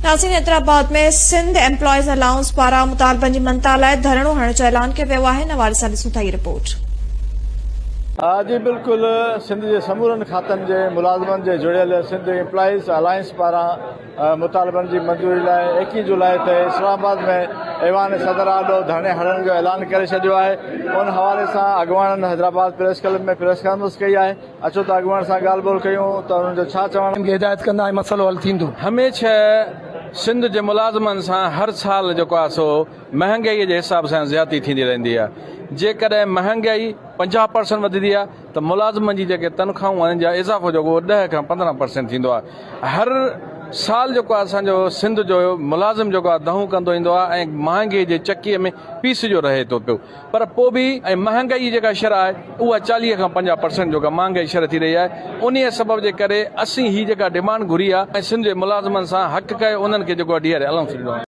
ناظرين Hyderabad ۾ Sindh employees allowance پاران مطالبن جي مڃتا لاء ڌرڻو هڻڻ جو اعلان ڪيو ويو آهي ان حوالي سان ڏسون ٿا هي رپورٽ. جي بلڪل سنڌ جي سمورن کاتن جي ملازمن جي جڙيل سنڌ ايمپلائيز الائنس پاران مطالبن جي منظوري لاء ايڪيهه جولاء تي اسلام آباد ۾ ايوان صدر آڏو ڌرڻي هڻڻ جو اعلان ڪري ڇڏيو آهي ان حوالي سان اڳواڻن Hyderabad press club ۾ press conference ڪئي آهي. اچو ته اڳواڻ سان ڳالهه ٻولهه ڪيون ته انهن جو ڇا چوڻ. کي هدايت ڪندا ۽ مسئلو حل ٿيندو. هميشه سنڌ جي ملازمن سان هر سال جيڪو آهي سو مهانگائي جي حساب سان زيادتي ٿيندي رهندي آهي جيڪڏهن مهانگائي 50 پرسنٽ وڌندي آهي ته ملازمن جي جيڪي تنخواهون آهن جا اضافو جيڪو اهو 10 کان 15 پرسنٽ ٿيندو آهي هر سال جيڪو آهي اسان جو سنڌ جو ملازم جيڪو آهي دانهون ڪندو ايندو آهي ۽ مهانگي جي چڪي ۾ پيسجو رهي ٿو پيو پر پوء به ۽ مهانگائي جي جيڪا شرح آهي اها 40 کان 50 پرسنٽ جيڪا مهانگائي شرح ٿي رهي آهي انهيء سبب جي ڪري اسين هي جيڪا ڊمانڊ گهري آهي ۽ سنڌ جي ملازمن سان حق ڪيو انهن کي جيڪو آهي ڊي آر اي الائونس ڏنو آهي.